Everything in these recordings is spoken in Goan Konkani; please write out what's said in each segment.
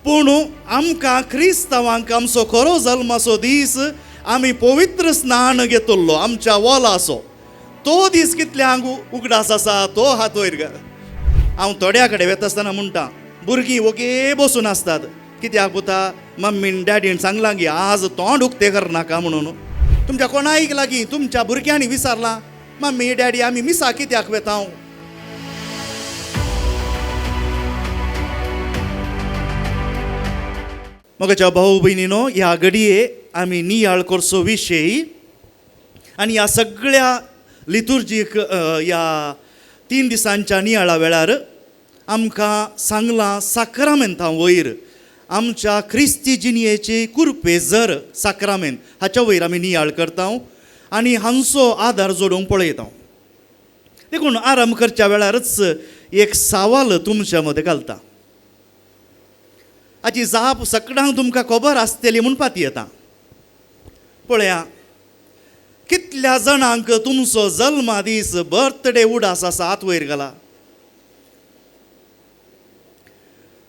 पूण आमकां क्रिस्तांवांक आमचो खरो जल्माचो दीस आमी पवित्र स्नान घेतलो आमच्या वोलाचो तो दीस कितल्यांक उगडास आसा तो हात वयर. हांव थोड्या कडेन वता आसतना म्हणटा भुरगीं ओगे बसून आसतात कित्याक पुता मम्मीन डॅडीन सांगलां की आज तोंड उक्तें करनाका म्हणून. तुमच्या कोणायक लागीं तुमच्या भुरग्यांनी विचारलां मम्मी डॅडी आमी मिसा कित्याक वेता? म्हज्या भाऊ भयणीनो ह्या घडये आमी नियाळ करचो विशय आनी ह्या सगळ्या लितुर्जीक ह्या 3 दिसांच्या नियाळा वेळार आमकां सांगलां साक्रामेंता वयर आमच्या क्रिस्ती जिणयेची कुरपे जर साक्रामेंत हाच्या वयर आमी नियाळ करता आनी हांचो आदार जोडूंक पळयता. देखून आराम करच्या वेळारच एक सवाल तुमच्या मदें घालता. हाची जाप सगळ्यांक तुमकां खबर आसतली म्हूण पाती येता. पळया कितल्या जाणांक तुमचो जल्मा दीस बर्थडे उडास आसा हात वयर घाला.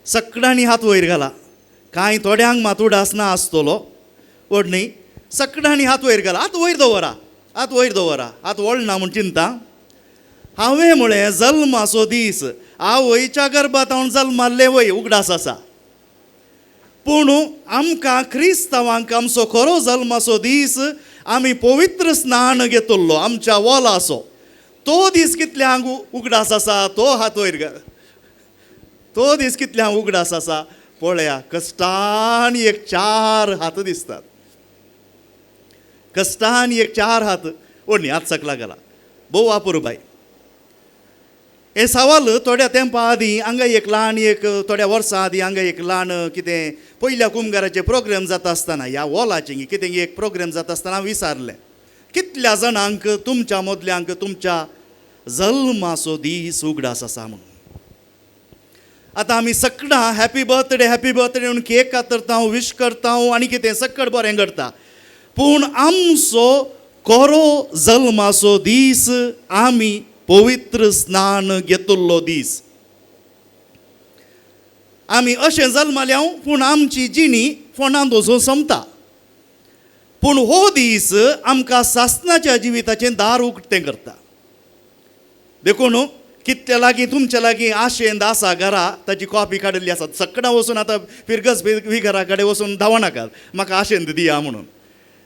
सगळ्यांनी हात वयर घाला. कांय थोड्यांक मात उडास ना आसतलो व्हड न्ही. सगळ्यांनी हात वयर घाला. हात वयर दवरा, हात वयर दवरा, हात वळना म्हूण चिंता. हांवें म्हळें जल्माचो दीस आवयच्या गर्भात हांव जल्माल्लें वय उगडास आसा. पूण आमकां क्रिस्तांवांक आमचो खरो जल्माचो दीस आमी पवित्र स्नान घेतलो आमच्या वोलाचो तो दीस कितल्यांक उगडास आसा तो हात वयर. तो दीस कितल्यांक उगडास आसा पळया कश्टान एक 4 हात दिसतात. कश्टान एक 4 हात ओडणी हात सकला घाला. भोव अपुरबाय. हें सवाल थोड्या तेंपा आदीं हांगा एक ल्हान एक थोड्या वर्सां आदीं हांगा एक ल्हान कितें पयल्या कुमगाराचे प्रोग्राम जाता आसतना ह्या वॉलाचें कितें एक प्रोग्राम जाता आसतना हांव विचारलें कितल्या जाणांक तुमच्या मदल्यांक तुमच्या जल्माचो दीस उगडास आसा म्हणून. आतां आमी सगळां हॅपी बर्थडे हॅपी बर्थडे म्हणून केक कातरता विश करता आनी कितें सगळें बरें करता. पूण आमचो खरो जल्माचो दीस आमी पवित्र स्नान घेतलो दीस. आमी अशें जल्माल्या पूण आमची जिणी फोंडांत वचून सोंपता. पूण हो दीस आमकां सासनाच्या जिविताचें दार उक्तें करता. देखून कितल्या लागीं तुमच्या लागीं आशेंद आसा घरा ताची कॉपी काडिल्ली आसा. सगळ्यां वचून आतां फिरगज विगरा कडेन वचून धांवनाकात म्हाका आशेंद दिया म्हणून.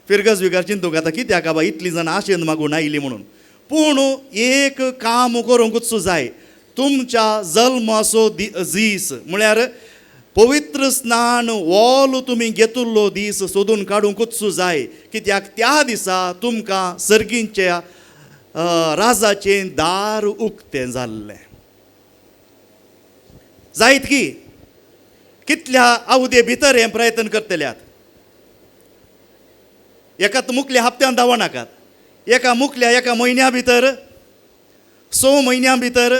फिरगज विगार चिंतूंक आतां कित्याक बाबा इतलीं जाणां आशेंद मागून आयली म्हणून. पूण एक काम करूंकूच जाय तुमच्या जल्माचो दीस म्हळ्यार पवित्र स्नान वॉल तुमी घेतिल्लो दीस सोदून काडूंकूच जाय. कित्याक त्या दिसा तुमकां सर्गींच्या राजाचें दार उक्तें जाल्लें. जायत की कितल्या आवदे भितर हें प्रयत्न करतल्यात. एकाच मुखल्या हप्त्यान धांवनाकात. एका मुखल्या एका म्हयन्या भितर 6 म्हयन्यां भितर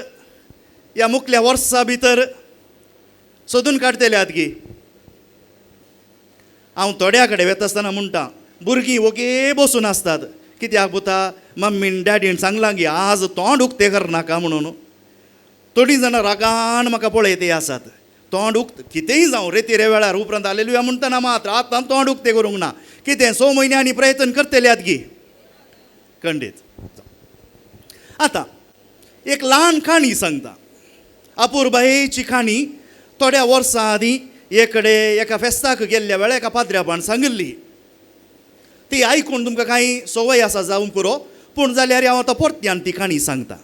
या मुखल्या वर्सा भितर सोदून काडटल्यात की. हांव थोड्या कडेन वता आसतना म्हणटा भुरगीं ओगे बसून आसतात कित्याक पुता मम्मीन डॅडीन सांगलां की आज तोंड उक्तें करनाका म्हणून. थोडीं जाणां रागान म्हाका पळयते आसात. तोंड उक्त कितेंय जावं रेती रे वेळार उपरांत हालेलुया म्हणटना मात्र आतां तोंड उक्तें करूंक ना. कितें 6 म्हयन्यांनी प्रयत्न करतल्यात की खंडीत. आतां एक ल्हान काणी सांगता. अपुरबायेची काणी थोड्या वर्सां आदीं एक कडेन एका फेस्ताक गेल्ल्या वेळार एका पाद्र्याबान सांगिल्ली. ती आयकून तुमकां कांय संवय आसा जावंक पुरो पूण जाल्यार हांव आतां परत्यान ती काणी सांगता.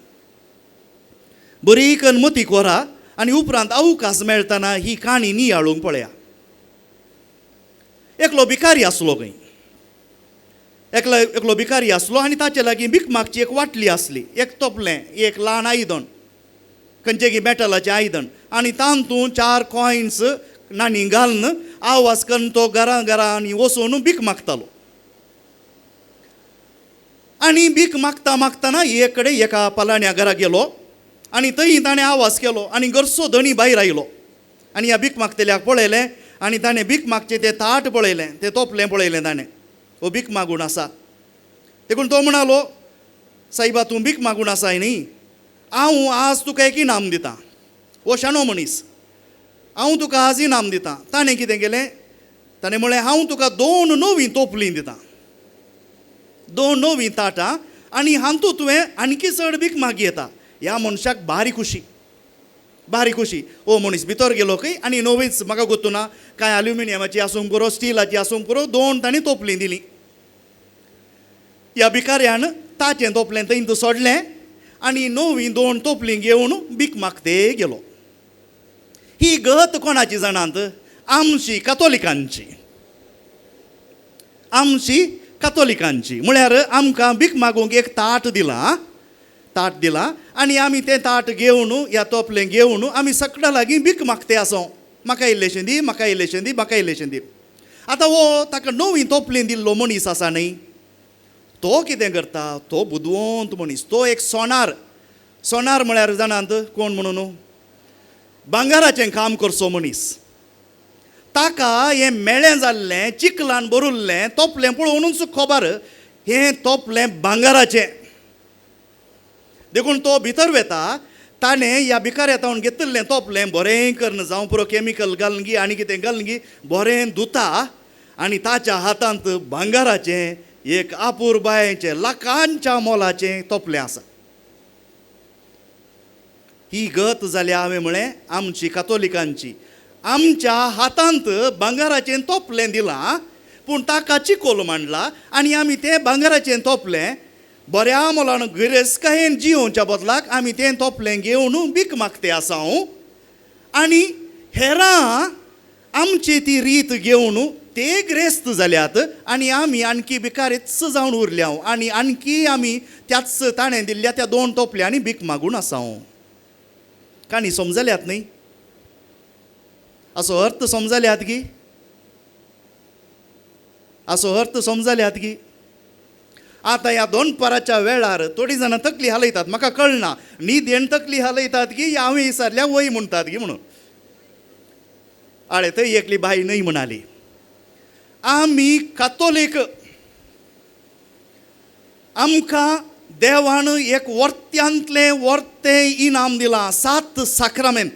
बरी कन्न मतीक व्हरा आनी उपरांत अवकाश मेळटना ही काणी नियाळूंक पळया. एकलो भिकारी आसलो खंय. एकलो भिकारी आसलो आनी ताचे लागीं भीक मागची एक वाटली आसली. एक तोपलें एक ल्हान आयदन खंयचें मेटलाचें आयदन आनी तातूंत 4 कॉयन्स नाणी घालून आवाज करून तो घरां घरांनी वचून भीक मागतालो. आनी भीक मागता मागतना एक कडेन एका पलाण्या घरा गेलो आनी थंय ताणें आवाज केलो आनी घरचो धणी भायर आयलो आनी ह्या भीक मागतल्याक पळयलें आनी ताणें भीक मागचें तें ताट पळयलें तें तोपलें पळयलें ताणें हो भीक मागून आसा. देखून तो म्हणालो सायबा तूं भीक मागून आसाय न्ही हांव आज तुका एक इनाम दितां. हो शाणो मनीस हांव तुका आज इनाम दितां. ताणें कितें केलें, ताणें म्हळें हांव तुका 2 नवीं तोपलीं दितां, 2 नवीं ताटां, आनी हातूंत तुवें आणकी चड भीक मागी येता. ह्या मनशाक बारी खुशी, बारी खुशी. ओ मनीस भितर गेलो खंय आनी नवीच म्हाका गोत्तू ना कांय एल्युमिनियमाची आसूंक पुरो, स्टिलाची आसूंक पुरो, 2 तांणी तोपलीं दिलीं. ह्या भिकाऱ्यान ताचें तोपलें थंय सोडलें आनी नवीं 2 तोपलीं घेवन भीक मागते गेलो. ही गत कोणाची जाणांत? आमची कातोलिकांची, आमची कातोलिकांची. म्हळ्यार आमकां भीक मागूंक एक ताट दिलां, ताट दिलां आनी आमी तें ताट घेवन ह्या तोपलें घेवन आमी सगळ्यां लागीं भीक मागते आसो, म्हाका इल्लेशें दी, म्हाका इल्लेशें दी, म्हाका इल्लेशें दी. आतां हो ताका नवीं तोपलीं दिल्लो मनीस आसा न्ही, तो कितें करता, तो बुदवंत मनीस, तो एक सोनार. सोनार म्हळ्यार जाणांत कोण म्हणून? भांगराचें काम करचो मनीस. ताका हें मेळें जाल्लें चिखलान भरिल्लें तोपलें पळोवनूच खबर हें तोपलें भांगराचें. देखून तो भितर वेता, ताणें ह्या भिकाऱ्या तावन घेतिल्लें तोपलें बरें करून जावं पुरो केमिकल घालून गी आनी कितें घालून गी बरें धुता आनी ताच्या हातांत भांगराचें एक आपुरबायेचें लाखांच्या मोलाचें तोपलें आसा. ही गत जाल्या हांवें म्हळें आमची कातोलिकांची. आमच्या हातांत भांगराचें तोपलें दिलां पूण ताका चिकोल मांडला आनी आमी तें भांगराचें तोपलें बऱ्या मोलान गिरेस्तकायेन जियोवच्या बदलाक आमी तें तोपलें घेवन भीक मागते आसा. आनी हेरां आमची ती रीत घेवन ते गिरेस्त जाल्यात आनी आमी आणकी भिकारीच जावन उरल्या आनी आणकी आमी त्याच ताणें दिल्ल्या त्या 2 तोपल्यांनी भीक मागून आसा. काणी समजल्यात न्ही? असो अर्थ समजल्यात की? असो अर्थ समजल्यात की? आतां ह्या दोनपाराच्या वेळार थोडीं जाणां तकली हालयतात, म्हाका कळना न्हिदेन तकली हालयतात की हांवें विचारल्या वय म्हणटात की म्हणून. आळे थंय एकली बाई न्हय म्हणाली, आमी कातोलीक, आमकां देवान एक वर्त्यांतलें वर्तें इनाम दिलां, 7 साक्रामेंत,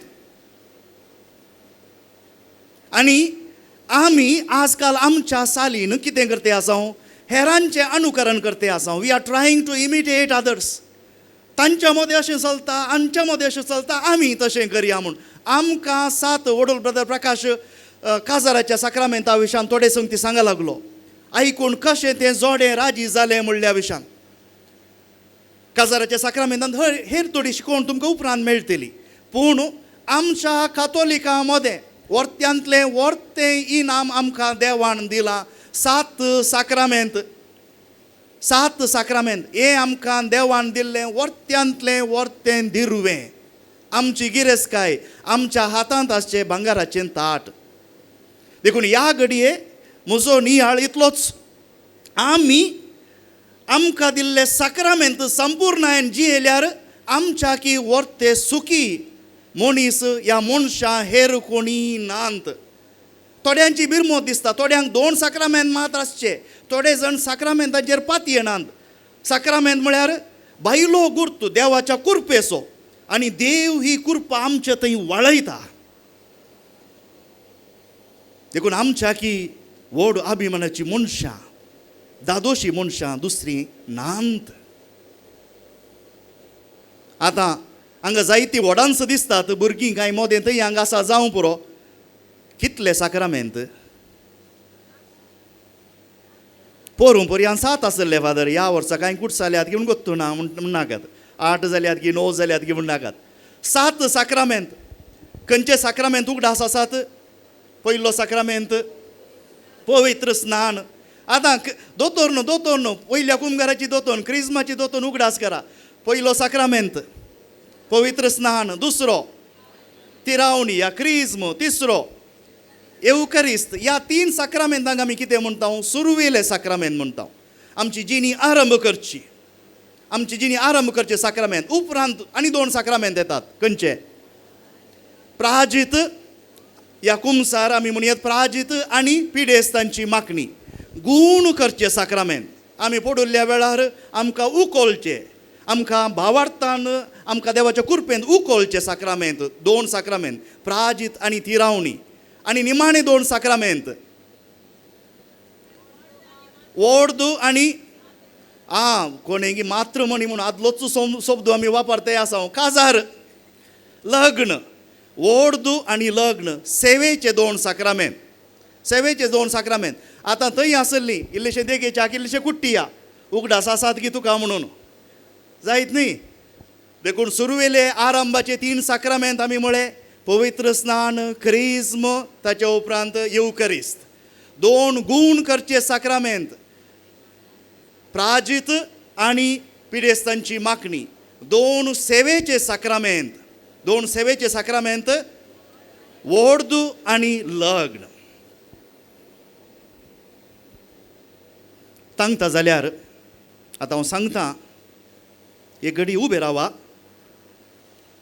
आनी आमी आजकाल आमच्या सालीन कितें करते आसा, हेरांचें अनुकरण करते आसा. We are trying to imitate others. तांच्या मदें अशें चलता, आमच्या मदें अशें चलता, आमी तशें करया म्हूण. आमकां 7 वडोल ब्रदर प्रकाश काजाराच्या साक्रामेंता विशयान थोडे संगती सांगा लागलो, आयकून कशें तें जोडें राजी जालें म्हणल्या विशयान. काजाराच्या साक्रामेंतान हेर थोडी शिकवण तुमकां उपरांत मेळटली, पूण आमच्या कातोलिकां मदें वर्त्यांतलें वर्तें इनाम आमकां देवान दिलां, 7 साक्रामेंत. 7 साक्रामेंत हें आमकां देवान दिल्लें वर्त्यांतलें वर्तें दिरवें, आमची गिरेस्तकाय, आमच्या हातांत आसचें भांगराचें ताट. देखून ह्या घडये म्हजो नियाळ इतलोच, आमी आमकां दिल्ले साक्रामेंत संपूर्णायन जियेल्यार आमच्या की वर्ते सुखी मनीस ह्या मनशां हेर कोणी नात. थोड्यांची बिरमोत दिसता, थोड्यांक 2 साक्रामेंत मात्र आसचे, थोडे जाण साक्रामेंताचेर पाती येनात. साक्रामेंत म्हळ्यार बायलो गुर्त देवाच्या कुरपेचो, आनी देव ही कुरपा आमच्या थंय वाळयता. देखून आमच्या की व्हड अभिमानाची मनशां, दादोशी मनशां दुसरी नात. आतां हांगा जायतीं व्हडांस दिसतात भुरगीं कांय मोदें थंय हांगा आसा जावं पुरो, कितले साक्रामेंत पोरूं पोरयान 7 आसले फादर, ह्या वर्सा कांय कुट जाल्यात की म्हूण गोत्तू ना म्हण नाकात, 8 जाल्यात की 9 जाल्यात की म्हण नाकात. 7 साक्रामेंत. खंयचे साक्रामेंत उगडास आसात? पयलो साक्रामेंत पवित्र स्नान. आतां दोतोर न्हू, दोतोर न्हू, पयल्या कुमगाराची दोतोन, क्रिज्माची दोतोन उगडास करा. पयलो साक्रामेंत पवित्र स्नान, दुसरो तिरावणी या क्रिज्म, तिसरो एवकरिस्त. ह्या 3 साक्रामेंतांक आमी कितें म्हणटा? सुरवेले साक्रामेंत म्हणटा. आमची जिणी आरंभ करची, आमची जिणी आरंभ करचे साक्रामेंत. उपरांत आनी 2 साक्रामेंत येतात, खंयचे? प्राजीत या कुमसार आमी म्हणयत प्राजीत आनी पिडेस्तांची मागणी. गूण करचे साक्रामेंत, आमी पडुल्ल्या वेळार आमकां उकोलचे, आमकां भावार्थान आमकां देवाच्या कुरपेंत उकोलचें साक्रामेंत, दोन साक्रामेंत, प्राजीत आनी तिरावणी, आनी निमाणे दोन साक्रामेंत, ओर्द आनी कोणेगी मातृमणी म्हणून आदलोच शब्द आमी वापरते आसा, काजार, लग्न, ओर्द आनी लग्न, सेवेचे दोन साक्रामेंत, सेवेचे दोन साक्रामेंत. आतां थंय आसली इल्लेशें देगेच्याक इल्लेशें कुट्टिया, उगडास आसात की तुका म्हणून जायत न्ही. देखून सुरवेले आरंभाचे तीन साक्रामेंत आमी म्हळें पवित्र स्नान, क्रिज्म, ताच्या उपरांत येवकरिस्त. दोन गूण करचे साक्रामेंत, प्राजीत आनी पिडेस्तांची मागणी. दोन सेवेचे साक्रामेंत, दोन सेवेचे साक्रामेंत, वोर्द आनी लग्न. सांगता जाल्यार आतां हांव सांगता, एक घडी उबे रावा.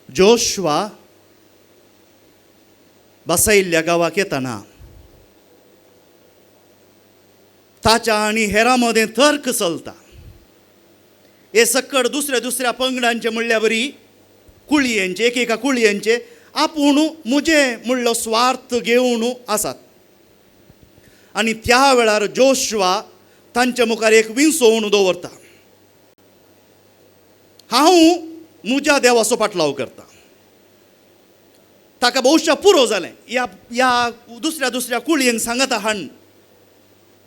जोशवा बसयल्ल्या गांवाक येतना ताच्या आनी हेरां मदें तर्क चलता. हे सक्कड दुसऱ्या दुसऱ्या पंगडांचे म्हणल्या बरी कुळयेंचे, एकेका कुळयेंचे आपूण म्हजें म्हणलो स्वार्थ घेवन आसात. आनी त्या वेळार जोशवा तांच्या मुखार एक विंसोवन दवरता, हांव म्हज्या देवाचो पाटलाव करता. ताका भोवशा पुरो जालें ह्या ह्या दुसऱ्या दुसऱ्या कुळयेंक सांगता हाण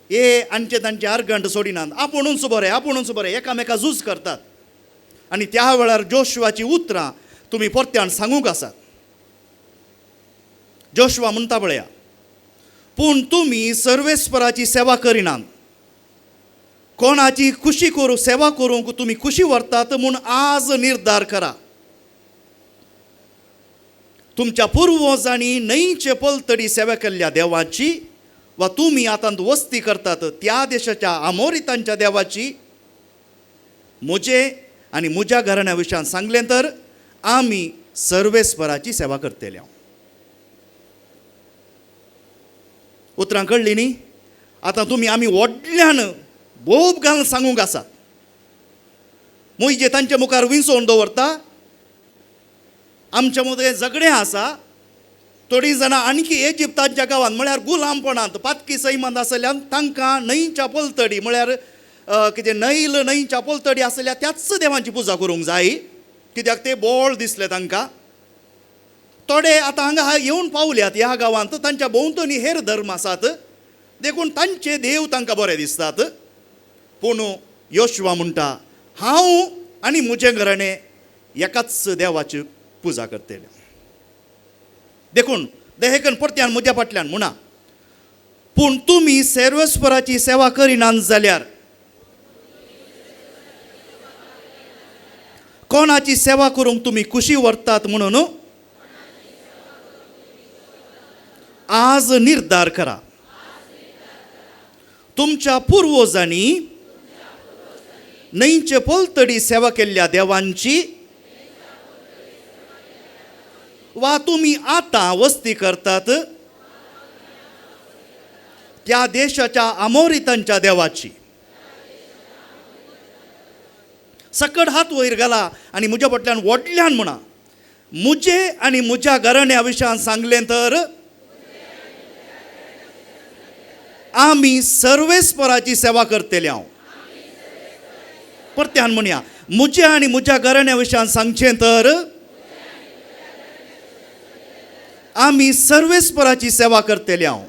हे आमचे तांचे आर्गंट सोडिनात, आपुणूच बरें आपुणूच बरें, एकामेका झूज करतात. आनी त्या वेळार जोशवाची उतरां तुमी परत्यान सांगूंक आसात. जोशवा म्हणटा पळया, पूण तुमी सर्वेस्पराची सेवा करिनात, कोणाची खुशी करूं सेवा करूंक तुमी खुशी व्हरतात म्हूण आज निर्धार करा. तुमच्या पुर्वजांनी न्हंयचे पलतडी सेवा केल्ल्या देवाची वा तुमी आतां वस्ती करतात त्या देशाच्या आमोरितांच्या देवाची म्हजे आनी म्हज्या घराण्या विशयान सांगलें तर आमी सर्वेस्पराची सेवा करतले. उतरां कळ्ळीं न्ही? आतां तुमी आमी व्हडल्यान बोब घालून सांगूंक आसात. म्हजे तांच्या मुखार विंचोवन दवरता, आमच्या मदें झगडें आसा. थोडीं जाणां आणखी इजिप्ताच्या गांवांत म्हळ्यार गुलामपणांत पातकी सैमांत आसल्यान तांकां न्हंयच्या पलतडी म्हळ्यार कितें नैल न्हंयच्या पलतडी आसल्या त्याच देवांची पुजा करूंक जाय, कित्याक ते बोळ दिसले तांकां. थोडे आतां हांगा येवन पावल्यात ह्या गांवांत, तांच्या भोंवतणी हेर धर्म आसात, देखून तांचे देव तांकां बरे दिसतात. पूण योशवा म्हणटा, हांव आनी म्हजें घराणें एकाच देवाची पुजा करतले. देखून देहेकन परत्यान म्हज्या फाटल्यान म्हणा, पूण तुमी सर्वेस्पराची सेवा करिनात जाल्यार कोणाची सेवा करूंक तुमी खुशी व्हरतात म्हणून आज निर्धार करा. तुमच्या पुर्वजांनी न्हंयचे पलतडी सेवा केल्ल्या देवांची वा तुमी आतां वस्ती करतात त्या देशाच्या आमोरितांच्या देवाची. सकट हात वयर घाला आनी म्हज्या फाटल्यान व्हडल्यान म्हणा, म्हजे आनी म्हज्या घराण्या विशयान सांगलें तर आमी सर्वेस्पराची सेवा करतले. हांव परत्यान म्हणया, म्हजे आनी म्हज्या घराण्या विशयान सांगचें तर आमी सर्वेस्पराची सेवा करतले. हांव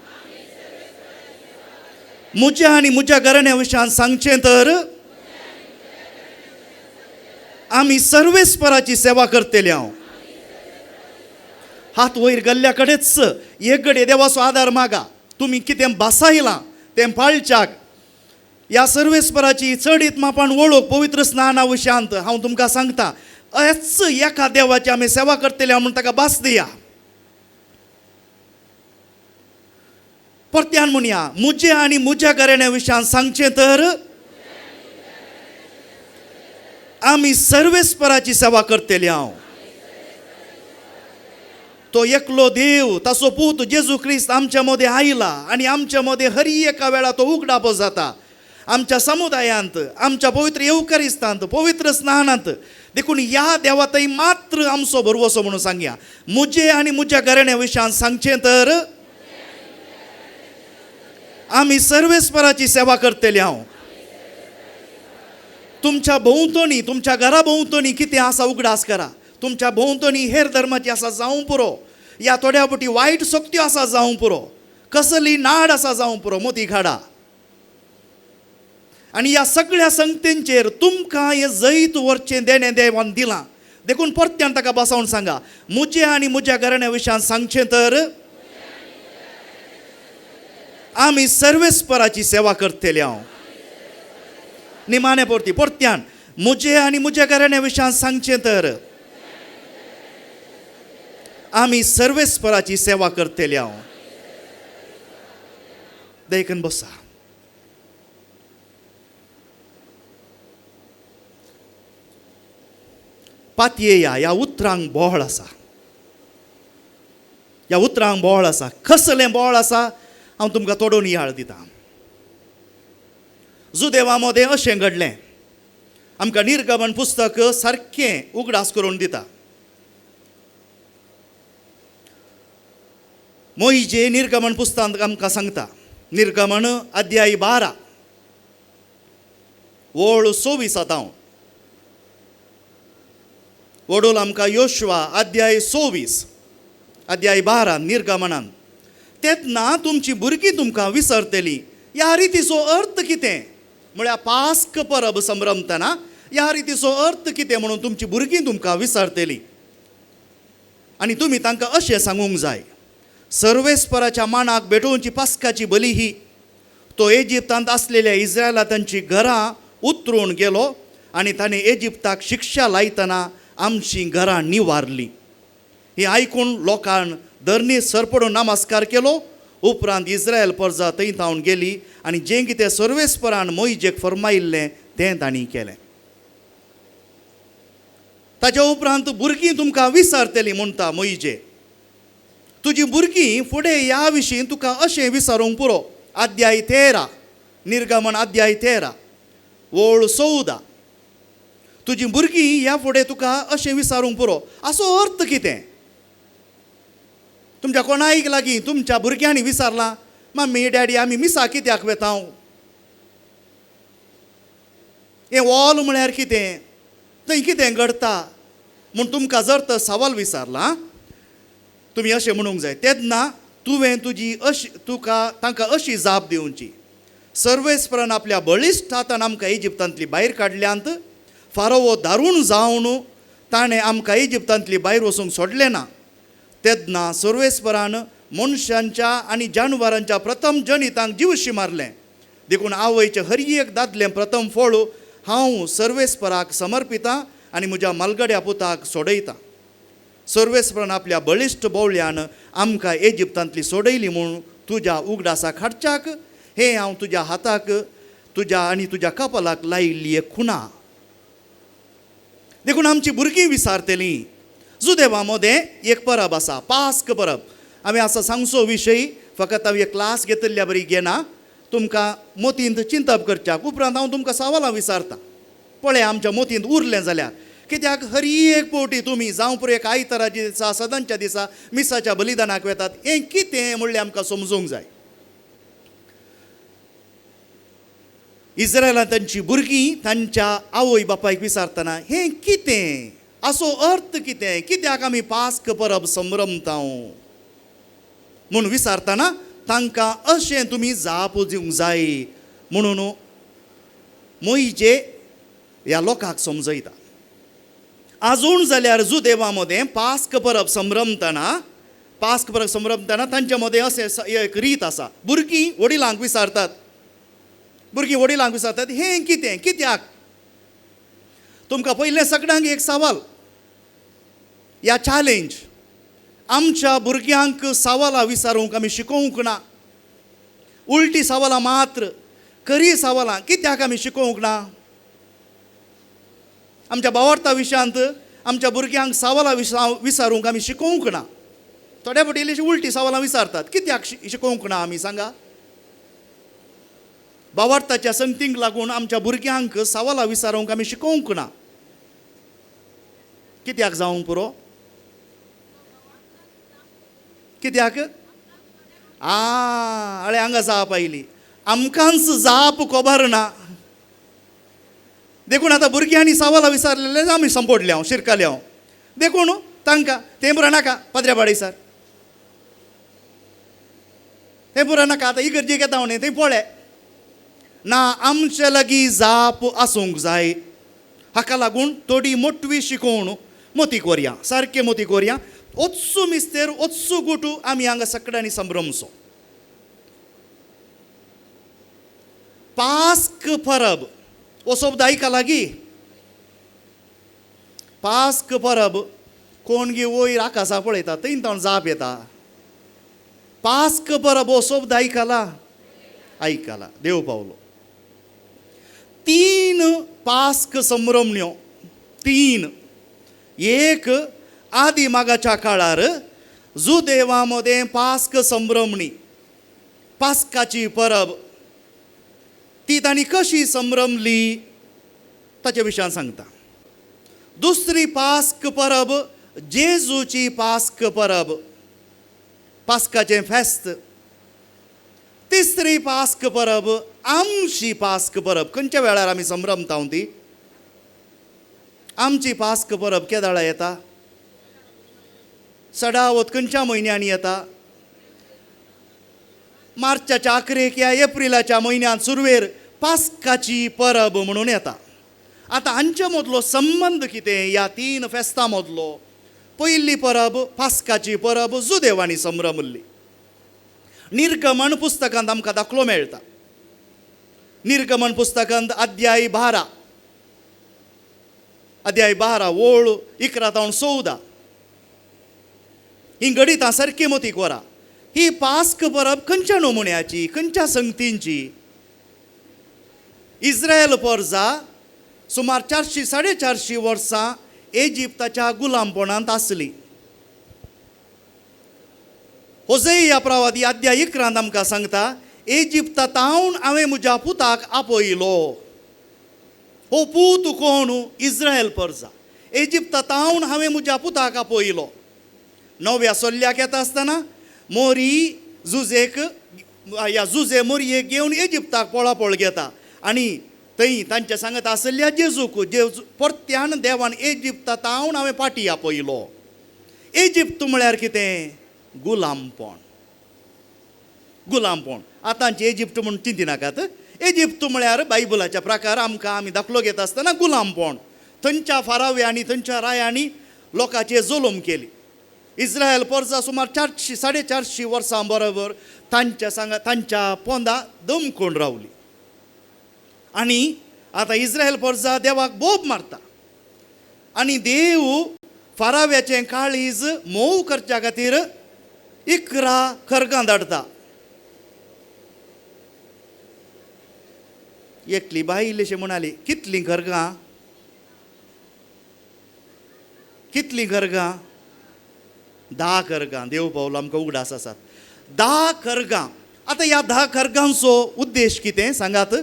म्हज्या आनी म्हज्या घराण्या विशयान सांगचें तर आमी सर्वेस्पराची सेवा करतले. हांव हात वयर गेल्ल्या कडेच एक घडये देवाचो आदार मागा. तुमी कितें भासायलां तें पाळच्याक ह्या सर्वेस्पराची चडीत मापान वळख पवित्र स्नाना विशयांत हांव तुमकां सांगता, हेच एका देवाची आमी सेवा करतले म्हूण ताका भास दिया. परत्यान म्हणया, म्हजे आनी म्हज्या घराण्या विशयान सांगचें तर आमी सर्वेस्पराची सेवा करतले. हांव तो एकलो देव, ताचो पूत जेजू क्रिस्त आमच्या मदें आयला आनी आमच्या मदें हर एका वेळा तो उगडापो जाता. आमच्या समुदायांत, आमच्या पवित्र येवकारिस्तांत, पवित्र स्नानांत. देखून ह्या देवातय मात्र आमचो भरवसो म्हणून सांगया. मुजे आनी मुज्या घराण्या विशयान सांगचें तर आमी सर्वेस्पराची सेवा करतले. हांव तुमच्या भोंवतणी, तुमच्या घरा भोंवतणी कितें आसा उगडास करा. तुमच्या भोंवतणी हेर धर्माची आसा जावं पुरो, या थोड्या फावटी वायट शक्त्यो आसा जावं पुरो, कसली नाड आसा जावं पुरो, मोती खाडा. आनी ह्या सगळ्या संगतींचेर तुमकां हें जैत व्हरचें देणें देवान दिलां. देखून परत्यान ताका बसावन सांगा, मुजे आनी म्हज्या घराण्या विशयान सांगचें तर आमी सर्वेस्पराची सेवा करतले. हांव निमाणे परती परत्यान, मुजे आनी म्हज्या घराण्या विशयान सांगचें तर आमी सर्वेस्पराची सेवा करतले. हांव देखून बसा. पातयेया ह्या उतरांक बोळ आसा, ह्या उतरांक बोळ आसा. कसलें बोळ आसा हांव तुमकां तोडून याळ दितां. जुदेवा मदें अशें घडलें, आमकां निर्गमन पुस्तक सारकें उगडास करून दिता. मोहिजे निर्गमन पुस्तकांत आमकां सांगता, निर्गमन अध्याय 12 ओळ 24 आतां वडोल आमकां योशवा अध्याय 24 अध्याय 12 निर्गमनान, तेन्ना तुमची भुरगीं तुमकां विसरतलीं. ह्या रितीचो अर्थ कितें म्हळ्यार पास्क परब संभ्रमतना ह्या रितीचो अर्थ कितें म्हणून तुमची भुरगीं तुमकां विसरतलीं. आनी तुमी तांकां अशें सांगूंक जाय, सर्वेस्पराच्या मानाक भेटोवची पास्काची बली ही. तो इजिप्तांत आसलेल्या इस्रायला तांची घरां उतरून गेलो आनी ताणें इजिप्ताक शिक्षा लायतना आमची घरां निवारलीं. ही आयकून लोकान धरणी सरपडून नमस्कार केलो. उपरांत इस्रायल परजा थंय थावन गेली आनी जें कितें सर्वेस्परान मोहिजेक फर्मायिल्लें तें तांणी केलें. ताच्या उपरांत भुरगीं तुमकां विसरतलीं म्हणटा मोहिजे, तुजी भुरगीं फुडें ह्या विशीं तुका अशें विसरूंक पुरो. अध्याय 13 निर्गमन अध्याय 13 ओळ 14, तुजी भुरगीं ह्या फुडें तुका अशें विचारूंक पुरो. असो अर्थ कितें? तुमच्या कोणायक लागीं तुमच्या भुरग्यांनी विचारलां, मम्मी डॅडी आमी मिसा कित्याक वेता, हें वॉल म्हळ्यार कितें, थंय कितें घडटा म्हूण तुमकां जर तर सवाल विचारलां, तुमी अशें म्हणूंक जाय, तेन्ना तुवें तुजी अशी तुका तांकां अशी जाप दिवची, सर्वेस्परान आपल्या बळिश्ट हातान आमकां इजिप्तांतली भायर काडल्यांत. फारोवो दारूण जावन ताणें आमकां इजिप्तांतली भायर वचूंक सोडलें ना. तेन्ना सर्वेस्परान मनशांच्या आनी जानवरांच्या प्रथम जनितांक जिवशी मारलें. देखून आवयचें हर एक दादलें प्रथम फळ हांव सर्वेस्पराक समर्पितां आनी म्हज्या मालगड्या पुताक सोडयतां. सर्वेस्परान आपल्या बळिश्ट बोवळ्यान आमकां इजिप्तांतली सोडयली म्हूण तुज्या उगडासाक हाडच्याक हें हांव तुज्या हाताक तुज्या आनी तुज्या कपालाक लायिल्ली एक खुणा. देखून आमची भुरगीं विसारतलीं. जुदेवा मदें एक परब आसा, पास्क परब. हांवें आसा सांगचो विशय फकत हांव एक क्लास घेतिल्ल्या बरी घेना, तुमकां मोतींत चिंतप करच्याक. उपरांत हांव तुमकां सवालां विचारतां, पळय आमच्या मोतींत उरलें जाल्यार. कित्याक हर एक फावटी तुमी जावं पुरो एक आयताराच्या दिसा, सदांच्या दिसा मिसाच्या बलिदानाक वेतात, हें कितें म्हणलें आमकां समजूंक जाय. इस्रायलान तांची भुरगीं तांच्या आवय बापायक विचारतना हें कितें, असो अर्थ कितें, कित्याक आमी पास्क परब संभ्रमता म्हूण विचारतना तांकां अशें तुमी जाप दिवंक जाय म्हणून मोहिजे ह्या लोकांक समजयता. आजून जाल्यार जुदेवा मदें पास्क परब संभ्रमतना, पास्क परब संभ्रमतना तांच्या मदें अशें एक रीत आसा, भुरगीं वडिलांक विचारतात, भुरगीं वडिलांक विचारतात हें कितें, कित्याक. तुमकां पयलें सगळ्यांक एक सवाल या चॅलेंज, आमच्या भुरग्यांक सवालां विचारूंक आमी शिकोवंक ना. उलटी सवालां मात्र, खरी सवालां कित्याक आमी शिकोवंक ना? आमच्या बावडता विशयांत आमच्या भुरग्यांक सवालां विचारूंक आमी शिकोवंक ना. थोड्या फावटी इल्लीशी उलटी सवालां विचारतात, कित्याक शिकोवंक ना आमी सांगा? भावार्थाच्या संगतींक लागून आमच्या भुरग्यांक सवालां विचारूंक आमी शिकोवंक ना. कित्याक जावंक पुरो? कित्याक? आळे हांगा जाप आयली. आमकांच जाप खबर ना. देखून आतां भुरग्यांनी सवालां विचारलेले आमी संपोडले हांव शिरकाले हांव. देखून तांकां तें पुरो नाका पाद्र्या बाडय सर, तें पुरो नाका, आतां इगर्जेक येता न्ही थंय पळय ना. आमचे लागीं जाप आसूंक जाय. हाका लागून थोडी मोटवी शिकोवण मोती कोरया, सारकें मोती कोरया. ओत्सू मिस्तेर ओत्सू गुटू आमी हांगा सगळ्यांनी संभ्रमचो. पास्क परब हो शब्द आयकला लागीं? पास्क परब कोण गे वयर आकाशा पळयता थंय तावन जाप येता. पास्क परब हो शब्द आयकला? आयकला. देव पावलो. 3 पास्क संभ्रमण्यो, 3. एक आदी मागाच्या काळार जुदेवा मदें पास्क संभ्रमणी, पास्काची परब ती तांणी कशी संभ्रमली ताच्या विशयान सांगता. दुसरी पास्क परब जेजूची पास्क परब, पास्काचें फेस्त. तिसरी पास्क परब आमची पास्क परब. खंयच्या वेळार आमी संभ्रमता ती? आमची पास्क परब केदाळा येता? सडावत खंयच्या म्हयन्यांनी येता? मार्चाच्या आखरेक या एप्रिलाच्या म्हयन्यांत सुरवेर पास्काची परब म्हणून येता. आतां हांचे मदलो संबंद कितें ह्या 3 फेस्तां मदलो? पयली परब पास्काची परब जुदेवांनी संभ्रमल्ली. निर्गमन पुस्तकांत आमकां दाखलो मेळटा. निर्गमन पुस्तकांत अध्याय 12, अध्याय 12 ओळ 11 तावन 14 ही गणितां सारकी मोतीक वरा. ही पास्क परब खंयच्या नमुन्याची, खंयच्या संगतींची? इस्रायल परजा सुमार 400 450 वर्सां इजिप्ताच्या गुलामपणांत आसली. होजेया प्रवादी अध्याय 11 आमकां सांगता, इजिप्ता तावन हांवें म्हज्या पुताक आपयलो. हो पूत कोण? इस्रायल परजा. इजिप्ता तावन हांवें म्हज्या पुताक आपयलो. नव्या सोल्ल्याक येता आसतना मोरी जुजेक ह्या जुजे मोरयेक घेवन इजिप्ताक पळापळ घेता आनी थंय तांच्या सांगत आसल्या जेजूक, जेजू परत्यान देवान इजिप्ता तावन हांवें पाटी आपयलो. इजिप्त म्हळ्यार कितें? गुलामपण. गुलामपण. आतांचे इजिप्त म्हूण चिंतिनाकात. इजिप्त म्हळ्यार बायबलाच्या प्रकार आमकां आमी दाखलो घेता आसतना गुलामपण. थंयच्या फाराव्यांनी थंयच्या रायांनी लोकांचेर जुलूम केली. इस्रायल परजा सुमार 400 450 वर्सां बरोबर तांच्या सांगा तांच्या पोंदा दमकोण रावली. आनी आतां इस्रायल परजा देवाक बोब मारता आनी देव फाराव्याचें काळीज मोव करच्या खातीर 11 खरगां धाडटा. एकली बाई इल्लीशी म्हणाली, कितलीं खरगां? कितलीं खरगां? 10 खरगां. देव पावलो आमकां उगडास आसात. 10 खरगां. आतां ह्या 10 खरगांचो उद्देश कितें सांगात?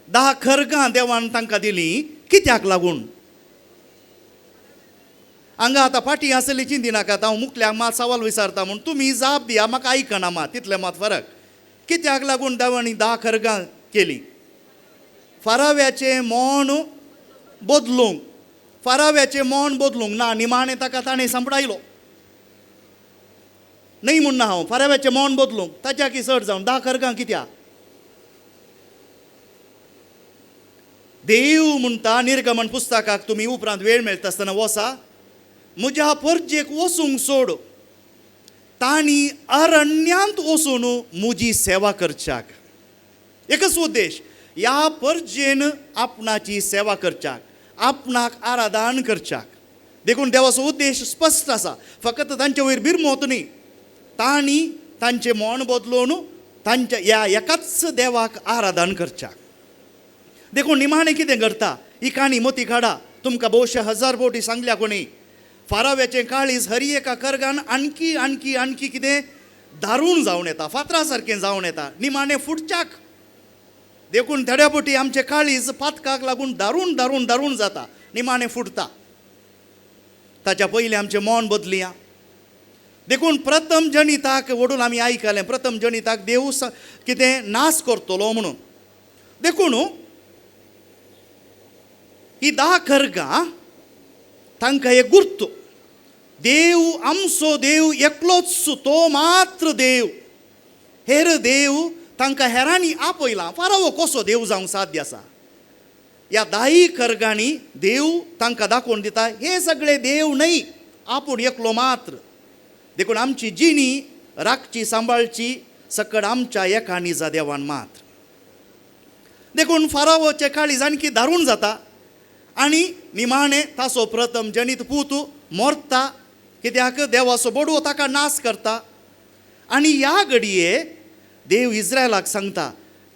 10 खरगां देवान तांकां दिलीं कित्याक लागून? हांगा आतां फाटीं आसली चिंतिनाकात, हांव मुखल्याक मात सवाल विचारता म्हूण तुमी जाप दिया, म्हाका आयकना मात तितलें मात फरक. कित्याक लागून देवांनी 10 खरगां केलीं? फाराव्याचें मोन बदलूंक. फाराव्याचें मोन बदलूंक ना निमाणें ताका ताणें सांपडायलो. न्हय म्हूण ना हांव, फाराव्याचें मोन बदलूंक ताच्या की चड जावन 10 खरगां कित्याक? देव म्हणटा निर्गमन पुस्तकाक तुमी उपरांत वेळ मेळटा आसतना वसा, म्हज्या परजेक वचूंक सोड, तांणी अरण्यांत वचून म्हजी सेवा करच्याक. एकच उद्देश, ह्या परजेन आपणाची सेवा करच्याक, आपणाक आराधन करच्याक. देखून देवाचो उद्देश स्पश्ट आसा. फकत तांचे वयर बिरमोत न्ही, तांणी तांचें मन बदलून तांच्या ह्या एकाच देवाक आराधन करच्याक. देखून निमाणें कितें करता ही काणी मोती काडा. तुमकां भोवशे 1000 फावटी सांगल्या कोणी. फाराव्याचें काळीज हरी एका करगान आणकी आणकी आणकी कितें दारूण जावन येता, फातरा सारकें जावन येता, निमाणें फुटच्याक. देखून थोड्या फावटी आमचें काळीज पातकाक लागून दारूण दारूण दारूण जाता, निमाणें फुटता. ताच्या पयलीं आमचें मन बदलया. देखून प्रथम जनिताक वडून आमी आयकलें, प्रथम जनिताक देव कितें नाश करतलो म्हणून. देखून ही 10 खर्गां तांकां एक गुर्त, देव आमचो देव एकलोच, तो मात्र देव, हेर देव तांकां हेरांनी आपयला. फारावो कसो देव जावंक साध्य आसा? ह्या 10 खर्गांनी देव तांकां दाखोवन दिता हे सगळे देव न्हय, आपूण एकलो मात्र. देखून आमची जिणी राखची सांबाळची सकड आमच्या एका निजा देवान मात्र. देखून फारावोचे काळीज आणखी दारूण जाता आनी निमाणें ताचो प्रथम जनीत पूत मरता, कित्याक देवाचो बडवो ताका नाश करता. आनी ह्या घडये देव इस्रायलाक सांगता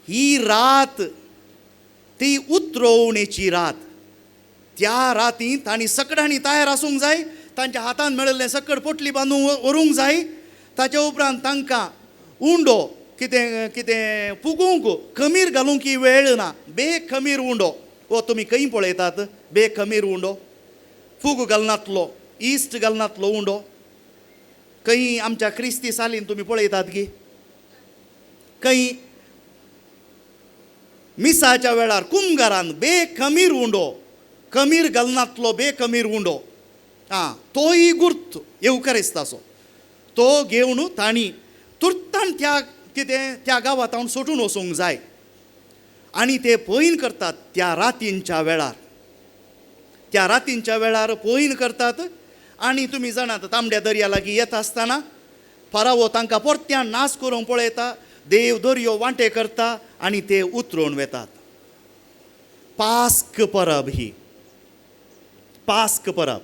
ही रात ती उतरोवणेची रात. त्या राती तांणी सकडांनी तयार आसूंक जाय, तांच्या हातान मेळिल्लें सकड पोटली बांदून व्हरूंक जाय. ताच्या उपरांत तांकां उंडो कितें कितें फुगूंक खमीर घालूंक ही वेळ ना, बेखमीर उंडो. हो तुमी खंय पळयतात बेखमीर उंडो? फूग घालनातलो, इस्ट घालनातलो उंडो खंय आमच्या क्रिस्ती सालीन तुमी पळयतात की? खंय मिसाच्या वेळार कुमगारान बेखमीर उंडो, खमीर घालनातलो बेखमीर उंडो, आं तोय गुर्त येवकारिस्ताचो तो घेवन तांणी तुर्तान त्या कितें त्या गांवांत हांव सोडून वचूंक जाय. आनी ते पयन करतात त्या रातींच्या वेळार, त्या रातींच्या वेळार पयन करतात. आनी तुमी जाणात तांबड्या दर्या लागीं येता आसतना फारावो तांकां परत्यान नाश करूंक पळयता, देव दर्यो वांटे करता आनी ते उतरून वेतात. पास्क परब ही पास्क परब.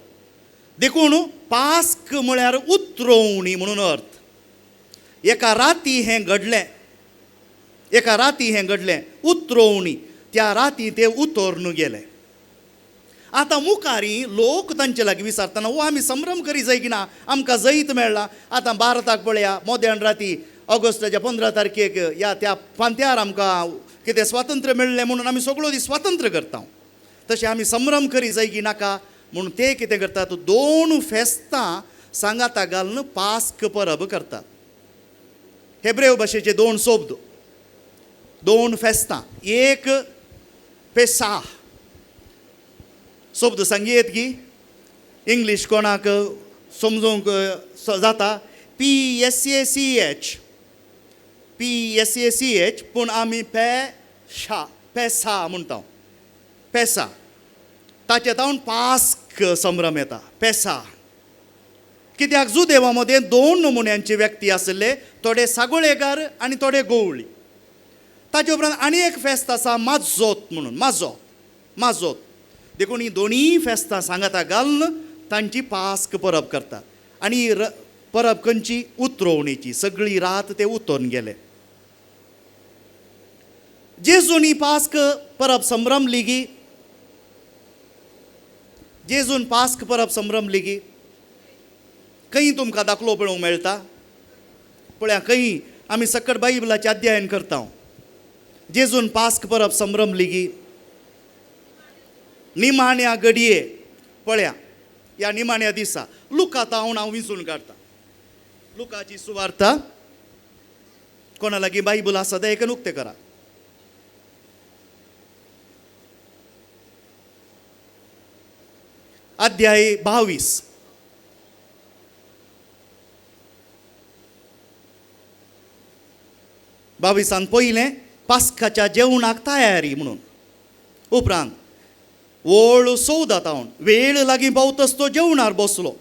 देखून पास्क म्हळ्यार उतरोवणी म्हणून अर्थ. एका राती हें घडलें, एका राती हें घडलें, उतरोवणी. त्या राती ते उतोरून गेले. आतां मुखारी लोक तांचे लागीं विचारतना वो आमी संभ्रम करी जाय की ना, आमकां जैत मेळ्ळां. आतां भारताक पळया मोद्यान राती ऑगस्टाच्या 15 तारखेक ह्या त्या फांत्यार आमकां कितें स्वातंत्र्य मेळ्ळें म्हणून आमी सगळो दीस स्वातंत्र्य करता. तशें आमी संभ्रम करी जाय की नाका म्हणून ते कितें करतात, 2 फेस्तां सांगाता घालून पास्क परब करतात. हेब्रेव भाशेचे 2 शब्द, 2 फेस्तां, एक पेसा शब्द सांगयेत की इंग्लीश कोणाक समजूंक जाता, PSACH, PSACH, पूण आमी पेशा पेसा म्हणटा, पेसा. ताचे तावन पास्क संभ्रम येता, पेसा. कित्याक जुदेवा मदें 2 नमुन्यांची व्यक्ती आशिल्ले, थोडे सागोळेगार आनी थोडे गोवळी. ताचे उपरांत आनी एक फेस्त आसा माजोत म्हणून, माजोत माजोत. देखून ही दोनूय फेस्तां सांगाता घालून तांची पास्क परब करतात. आनी परब खंयची? उतरोवणेची. सगळी रात ते उतरून गेले. जेजून ही पास्क परब संभ्रमली गी? जेजून पास्क परब संभ्रमली गी? खंय तुमकां दाखलो पळोवंक मेळटा? पळया खंय आमी सकट बायबलाचें अध्ययन करता. जेजून पास्क परब संभ्रमली गी? निमाण्या घडये पळया ह्या निमाण्या दिसा लुका तावन हांव विंचून काडटा. लुकाची सुवार्ता, कोणा लागीं बायबल आसा तें एक उक्तें करा. अध्याय 22. बावीसान पयलें पास्काच्या जेवणाक तयारी म्हणून, उपरांत ओळ 14 तावन वेळ लागीं पावतच तो जेवणार बसलो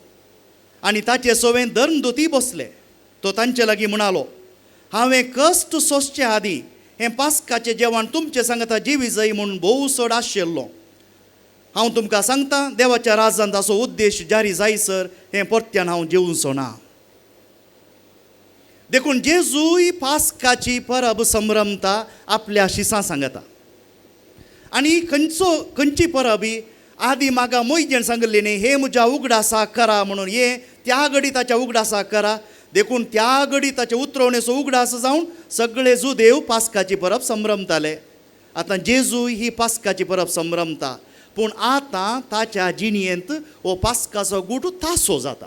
आनी ताचे सवें धर्मदुती बसले. तो तांचे लागीं म्हणालो, हांवें कश्ट सोंसचे आदीं हें पास्काचें जेवण तुमचे सांगता जिवी जाय म्हूण भोव चड आशिल्लो. हांव तुमकां सांगता देवाच्या राजांत ताचो उद्देश जारी जायसर हें परत्यान हांव जेवचो ना. देखून जेजूय पास्काची परब संभ्रमता आपल्या शिसां सांगता. आनी खंयचो खंयची परब ही आदी म्हाका मोयजेन सांगिल्ली न्ही, हे म्हज्या उगडासा करा म्हणून, हे त्या घडी ताच्या उगडासा करा. देखून त्या घडी ताचे उतरवणेचो उगडास जावन सगळे जुदेव पास्काची परब संभ्रमताले. आतां जेजू ही पास्काची परब संभ्रमता, पूण आतां ताच्या जिणयेंत हो पास्काचो गूट तासो जाता.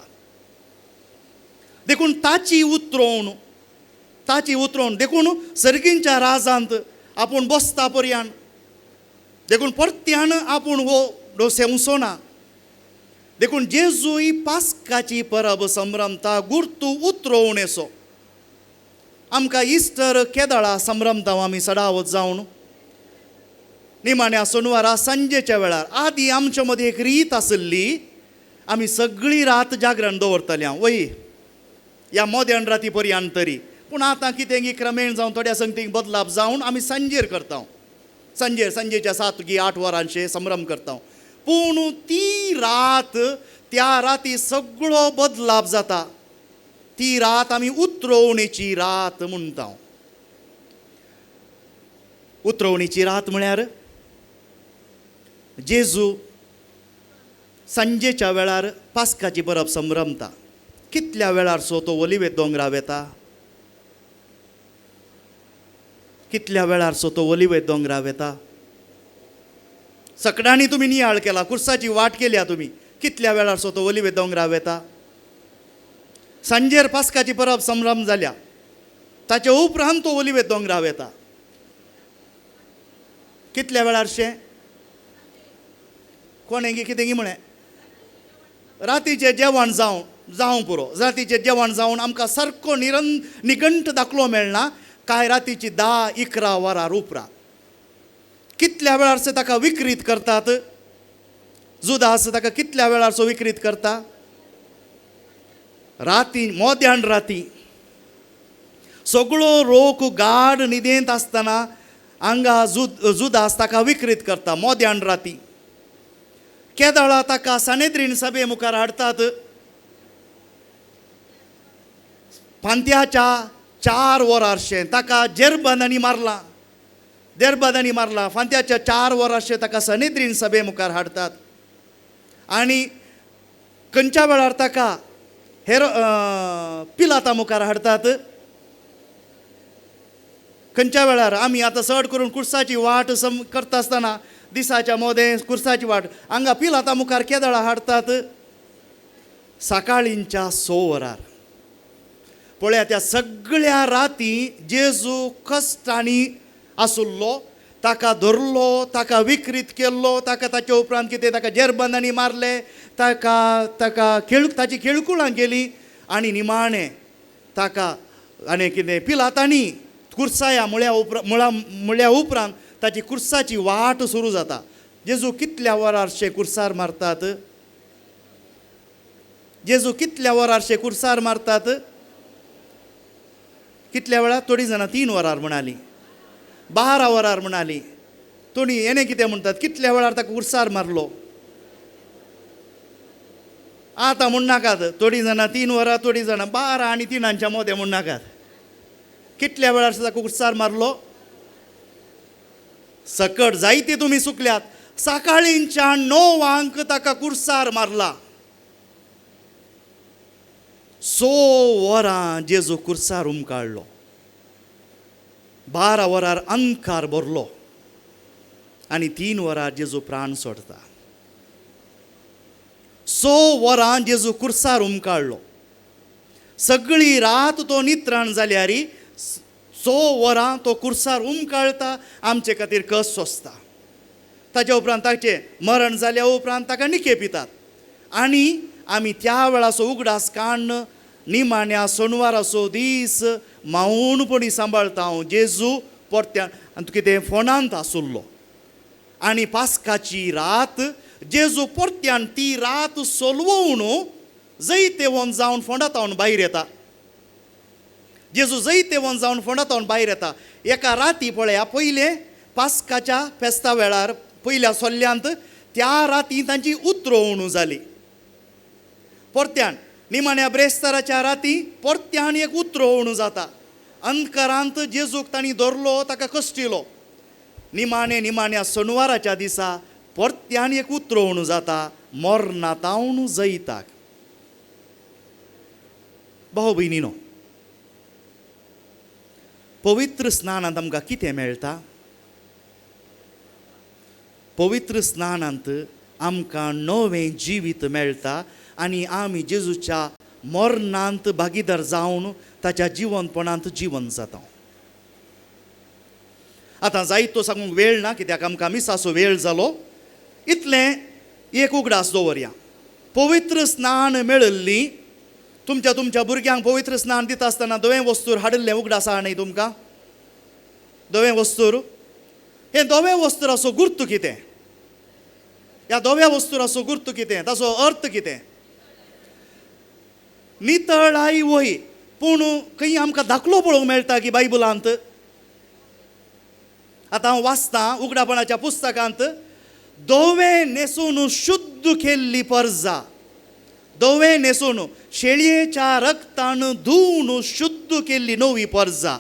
देखून ताची उतरवण, ताची उतरवण देखून सर्गींच्या राजांत आपूण बसता पर्यान, देखून परत्यान आपूण हो डोसे ना. देखून जेजूय पास्काची परब संभ्रमता गुर्तू उतरवणेचो. आमकां इस्टर केदळा संभ्रमता आमी सडावत जावन निमाण्या सोनवारा सांजेच्या वेळार. आदी आमच्या मदीं एक रीत आसली, आमी सगळी रात जागरण दवरतले हांव वय ह्या मोद्यान राती पर्यान तरी. पूण आतां कितें की क्रमेण जावन थोड्या संगतीक बदलाप जावन आमी सांजेर करता, सांजेर सांजेच्या 7 की 8 वरांचे संभ्रम करता. पूण ती रात, त्या राती सगळो बदलाप जाता. ती रात आमी उतरवणेची रात म्हणटा. उतरवणेची रात म्हळ्यार जेजू सांजेच्या वेळार पास्काची परब संभ्रमता. कितल्या वेळार सो तो ओलिवे दोंगरा वेता, कितल्या वेळार सो तो ओलिवे दोंगरा वेता. सकडांनी तुमी नियाळ केला, कुर्साची वाट केल्या तुमी. कितल्या वेळार सो तो ओलिवे दोंगरा वेता. सांजेर पास्काची परब संभ्रम जाल्या ताचे उपरांत तो ओलिवे दोंगरा वेता. कितल्या वेळार शे कोणें कितें म्हळें, रातीचें जेवण जावं जावं पुरो. रातीचें जेवण जावन आमकां सारको निगंट दाखलो मेळना काय रातीची 10-11 वरां उपरांत. कितल्या वेळार से ताका विक्रीत करतात जुदास, ताका कितल्या वेळार सो विक्रीत करता, राती मोद्यान राती. सगळो रोख गाड न्हिदेंत आसतना हांगा जुदास ताका विक्रीत करता मोद्यान राती. केदळा ताका सानेद्रीन सभे मुखार हाडटात. पांत्याच्या 4 वरांशें ताका जेरबंदांनी मारला, जेरबंदांनी मारला. फांत्याच्या 4 वरांशें ताका सनेद्रीन सभे मुखार हाडटात. आनी खंयच्या वेळार ताका हेर पिलाता मुखार हाडटात. खंयच्या वेळार आमी आतां चड करून कुर्साची वाट करता आसतना दिसाच्या मोदें कुर्साची वाट हांगा पिलाता मुखार केदळा हाडटात, सकाळींच्या 6 वरार. पळया त्या सगळ्या राती जेजू कश्टांनी आसुल्लो, ताका धरलो, ताका विक्रीत केल्लो, ताका ताच्या उपरांत कितें ताका जेरबंदांनी मारले, ताका ताका ताची खेळकुळां केली आनी निमाणें ताका आनी कितें पिलातांनी कुर्साया मुळ्या उपरांत ताची कुर्साची वाट सुरू जाता. जेजू कितल्या वरारशे कुर्सार मारतात, जेजू कितल्या वरारशे कुर्सार मारतात, कितल्या वेळार? थोडीं जाणां 3 वरार म्हणाली, 12 वरार म्हणाली, थोडीं हेणें कितें म्हणटात कितल्या वेळार ताका कुर्सार मारलो. आतां म्हणनाकात थोडीं जाणां 3 वरां, थोडीं जाणां 12 आनी 3 मोदें म्हणनाकात. कितल्या वेळार ताका कुर्सार मारलो? सकट जायती तुमी चुकल्यात. सकाळींच्या 9 ताका कुर्सार मारला. 6 वरां जेजू कुर्सार उमकाडलो, 12 वरार अंधकार भरलो आनी 3 वरां जेजू प्राण सोडता. 6 वरां जेजू कुर्सार उमकाडलो. सगळी रात तो नित्राण जाल्यार 6 वरां तो कुर्सार उमकाळता, आमचे खातीर कस सोंसता. ताच्या उपरांत ताचें मरण जाल्या उपरांत ताका निके पितात आनी आमी त्या वेळाचो उगडास काडून निमाण्या सोनवाराचो दीस मावूणपणी सांबाळता. हांव जेजू परत्यान आनी कितें फोंडांत आसुल्लो आनी पास्काची रात जेजू परत्यान ती रात सोलवून जैतेवन जावन फोंडांत भायर येता. जेजू जैतेवन जावन फोंडांत भायर येता. एका राती पळया, पयलें पास्काच्या फेस्ता वेळार पयल्या सोल्ल्यांत त्या राती तांची उतरवणू जाली. परत्यान निमाण्या ब्रेस्ताराच्या राती परत्यान एक उतरवणू जाता. अंधकारांत जेजूक तांणी धरलो, ताका कश्टिलो. निमाणे निमाण्या सोनवाराच्या दिसा परत्यान एक उतरवणू जाता, मरणातावन जैताक. भाव भयणीनो, पवित्र स्नानांत आमकां कितें मेळटा? पवित्र स्नानांत आमकां नवें जिवीत मेळटा आनी आमी जेजूच्या मरणांत भागीदार जावन ताच्या जिवनपणांत जिवन जाता. आतां जायतो सांगूंक वेळ ना, कित्याक आमकां मिसाचो वेळ जालो. इतलें एक उगडास दवरया, पवित्र स्नान मेळिल्ली तुमच्या तुमच्या भुरग्यांक पवित्र स्नान दिता आसतना धवें वस्तूर हाडिल्लें उगडास आसा न्ही तुमकां? धवें वस्तूर, हें धवें वस्तुराचो गुर्तू कितें? ह्या धव्या वस्तुराचो गुर्तू कितें? ताचो अर्थ कितें? नितळाय वय. पूण खंय आमकां दाखलो पळोवंक मेळटा की बायबलांत? आतां हांव वाचतां उगडापणाच्या पुस्तकांत, धवें न्हेसून शुद्ध केल्ली परजा, धवें न्हेसून शेळयेच्या रक्तान धुवन शुद्ध केल्ली नवी परजा,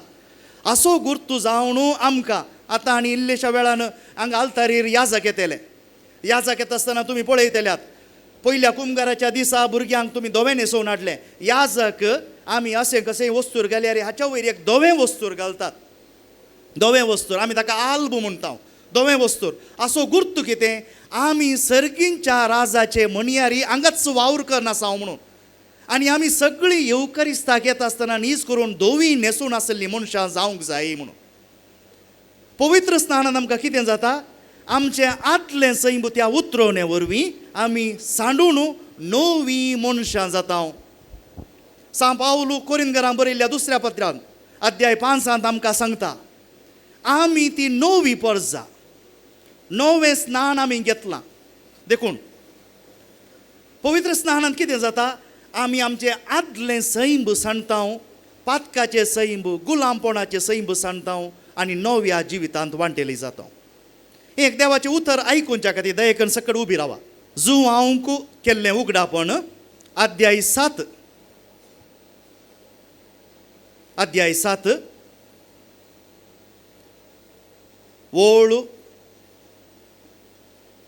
असो गुर्तू जावन आमकां आतां आनी इल्लेश्या वेळान हांगा आल्तारीर याजक येतले. याजक येता आसतना तुमी पळयतल्यात, पयल्या कुमगाराच्या दिसा भुरग्यांक तुमी धवें न्हेसोवन हाडलें. याजक आमी अशें कशें वस्तूर घाल्यार हाच्या वयर एक धवें वस्तूर घालतात, धवें वस्तूर आमी ताका आल्ब म्हणटा, धवें वस्तूर. असो गुर्तू कितें? आमी सर्गींच्या राजाचे म्हणयारी हांगाच वावर करनासा म्हणून. आनी आमी सगळीं येवकरिस्ताक येता आसतना नीज करून धवी न्हेसून आशिल्लीं मनशां जावंक जाय म्हणून. पवित्र स्नानान आमकां कितें जाता? आमचें आदलें सैम त्या उतरवणे वरवीं आमी सांडून नवीं मनशां जाता. सांव पावलू कोरिंदगरां बरयल्ल्या दुसऱ्या पत्रांत अध्याय 5 आमकां सांगता, आमी ती नवी परजा, नवें स्नान आमी घेतलां. देखून पवित्र स्नानांत कितें जाता? आमी आमचें आदलें सैम सांडता, पातकाचें सैम, गुलामपणाचें सैम सांडता आनी नव्या जिवितांत वांटेली जाता. एक देवाचें उतर आयकुच्या खातीर दयेकन सकट उबी रावा. जुवांक केल्लें उगडापण अध्याय 7, अध्याय 7 ओळ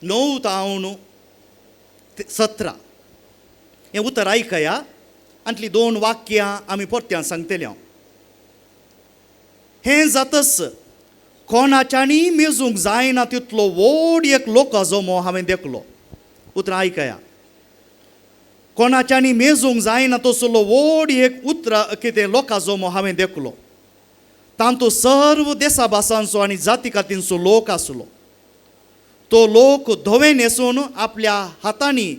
9 तावन 17 हें उतर आयकया. आनी 2 वाक्यां आमी परत्यान सांगतले हांव. हें जातच कोणाच्यानी मेजूंक जायना तितलो व्हड एक लोकाजमो हांवें देखलो. उतरां आयकया, कोणाच्यानी मेजूंक जायना तसलो व्हड एक उतरां कितें लोकाजमो हांवें देखलो. तांतू सर्व देसा भासांचो आनी जाती कातींचो लोक आसलो. तो लोक धवें न्हेसून आपल्या हातांनी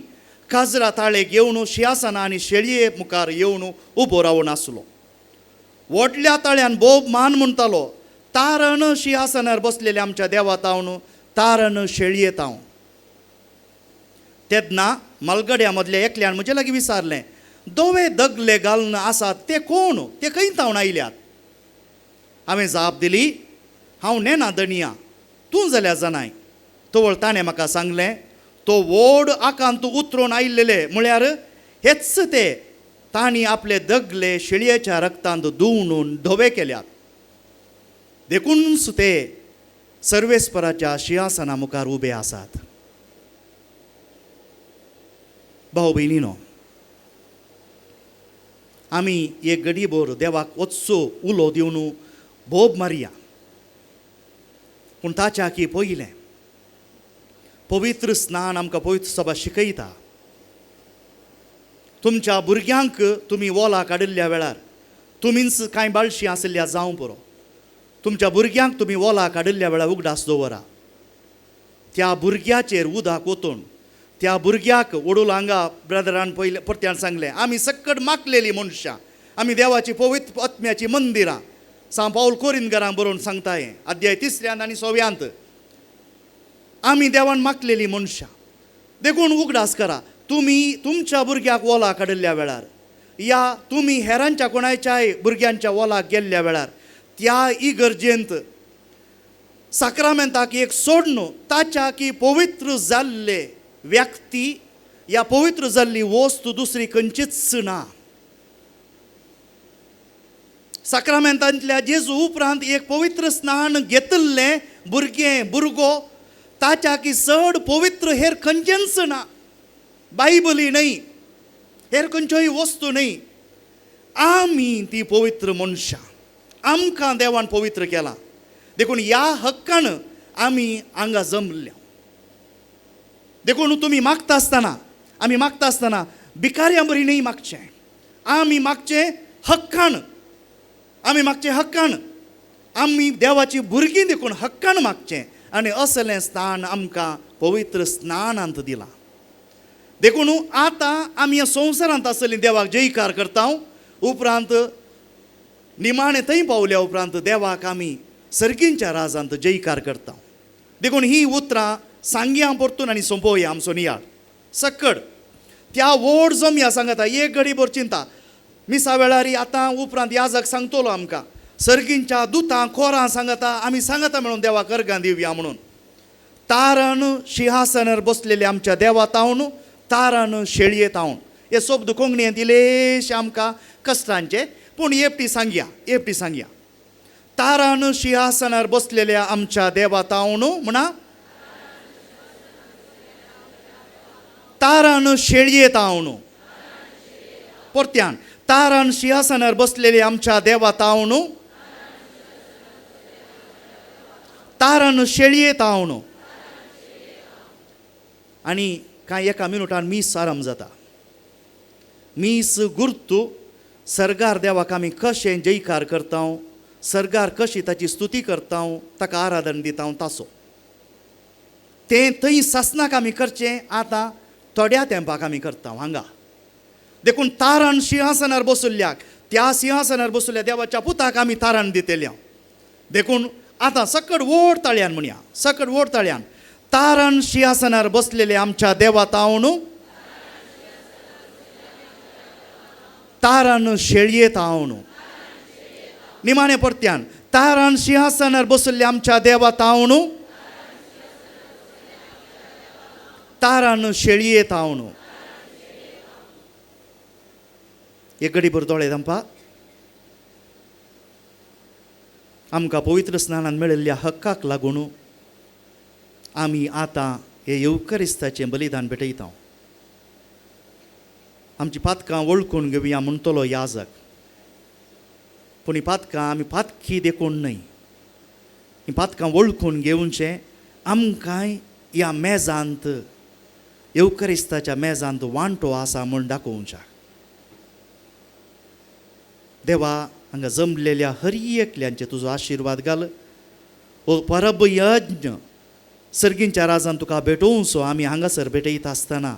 काजरा ताळे घेवन शिंयासनां आनी शेळये मुखार येवन उबो रावन आसलो. व्हडल्या ताळ्यान बोब मान म्हणटालो, तारण शिंयासनार बसलेले आमच्या देवा तावन, तारण शेळये तावन. तेन्ना मालगड्या मदल्या एकल्यान म्हजे लागीं विचारलें, धवे दगले घालून आसात ते कोण? ते खंय तावन आयल्यात? हांवें जाप दिली, हांव नेना दणया, तूं जाल्यार जाणाय. तवळ ताणें म्हाका सांगलें, तो व्हड आकांत उतरून आयिल्ले म्हळ्यार हेच ते, तांणी आपले दगले शेळयेच्या रक्तांत धुवन धवे केल्यात, देखूनच ते सर्वेस्पराच्या शिंयासना मुखार उबे आसात. भाव भयणीनो, आमी एक गडीभर देवाक वचचो उलो दिवन बोब मारया, पूण ताच्या की पयलें पवित्र स्नान आमकां पवित्र सभा शिकयता. तुमच्या भुरग्यांक तुमी वोला काडिल्ल्या वेळार तुमीच कांय बाळशी आशिल्ल्या जावं पुरो, तुमच्या भुरग्यांक तुमी वोला काडिल्ल्या वेळार उगडास दवरा. त्या भुरग्याचेर उदक ओतून त्या भुरग्याक वडूल हांगा ब्रदरान पयले परत्यान सांगलें, आमी सक्कड मागलेलीं मनशां, आमी देवाची पवित्र आत्म्याची मंदिरां. सांव पावल कोरिंदगरां बरोवन सांगता हें अध्याय 3 आनी 6 आमी देवान मागलेलीं मनशां. देखून उगडास करा, तुमी तुमच्या भुरग्याक वोला काडिल्ल्या वेळार या तुमी हेरांच्या कोणाच्याय भुरग्यांच्या वोलाक गेल्ल्या वेळार त्या इगर्जेंत साक्रामेंताक एक सोडून ताच्या की पवित्र जाल्ले व्यक्ती या पवित्र जाल्ली वस्तू दुसरी खंयचीच ना. साक्रामेंतांतल्या जेजू उपरांत एक पवित्र स्नान घेतिल्लें भुरगें भुरगो ताच्या की चड पवित्र हेर खंयचेंच ना. बायबली न्हय, हेर खंयच्योय वस्तू न्हय. आमी ती पवित्र मनशां, आमकां देवान पवित्र केलां, देखून ह्या हक्कान आमी हांगा जमल्या. देखून तुमी मागता आसतना, आमी मागता आसतना भिकाऱ्यां बरी न्हय मागचें, आमी मागचें हक्कान, आमी मागचें हक्कान. आमी देवाची भुरगीं देखून हक्कान मागचें आनी असलें स्थान आमकां पवित्र स्नानांत दिलां. देखून आतां आमी ह्या संवसारांत आसली देवाक जयकार करता. उपरांत निमाणें थंय पावल्या उपरांत देवाक आमी सर्गींच्या राजांत जयकार करता. देखून ही उतरां सांगया परतून आनी सोंपोवया आमचो नियाळ. सक्कड त्या व्हड जमया सांगता एक घडी भर चिंता मिसा वेळारी आतां उपरांत याजक सांगतलो आमकां सर्गींच्या दुतां कोरां सांगता आमी सांगता म्हणून देवाक अर्गां दिवया म्हणून. तारण शिंहासनार बसलेले आमच्या देवा तावन, तारण शेळये तावन. हे शब्द कोंकणींत इल्लेशे आमकां कश्टांचे, पूण एकटी सांगया, एकटी सांगया. तारण शिंहासनार बसलेल्या आमच्या देवा तावन म्हणा, तारण शेळये तावन. परत्यान तारण शिंहासनार बसलेले आमच्या देवा तावन, तारण शेळये तावन. आनी कांय एका मिनुटान मीस आराम जाता. मीस गुर्तू सरगार देवाक आमी कशें जयकार करता, सरगार कशी ताची स्तुती करता, ताका आराधन दिता तासो तें थंय सासनाक आमी करचें आतां थोड्या तेंपाक आमी करता हांगा. देखून तारण शिंहासनार बसुल्ल्याक, त्या सिंहासनार बसुल्ल्या देवाच्या पुताक आमी तारण दितल्या. देखून आतां सकट व्हड ताळयान म्हणया, सकट व्हड ताळयान, तारण शिंहासनार बसलेले आमच्या देवा तावन, तारण शेळये तावन. निमाणे परत्यान तारण शिंहासनार बसलेले आमच्या देवा तावन, तारण शेळये तावन. एक घडीभर दोळे धांपा. आमकां पवित्र स्नानान मेळिल्ल्या हक्काक लागून आमी आतां हे येवकरिस्ताचें बलिदान भेटयता. आमची पातकां वळखून घेवया म्हणटलो याजक, पूण ही पातकां आमी पातकी देखून न्हय, ही पातकां वळखून घेवचें आमकांय ह्या मेजांत येवकरिस्ताच्या मेजांत वांटो आसा म्हूण दाखोवच्या. देवा हांगा जमलेल्या हर एकल्यांचे तुजो आशिर्वाद घाल. हो परब यज्ञ सर्गींच्या राजान तुका भेटोवचो आमी हांगासर भेटयता आसतना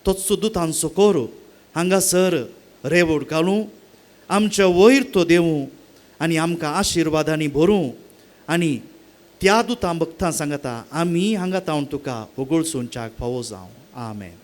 तोच दुतांचो कोर हांगासर रेवड घालूं, आमच्या वयर तो देवूं आनी आमकां आशिर्वादांनी भरूं. आनी त्या दुतां भक्तां सांगता आमी हांगा तावन तुका वगळसूनच्याक फावो जावं. आमेन.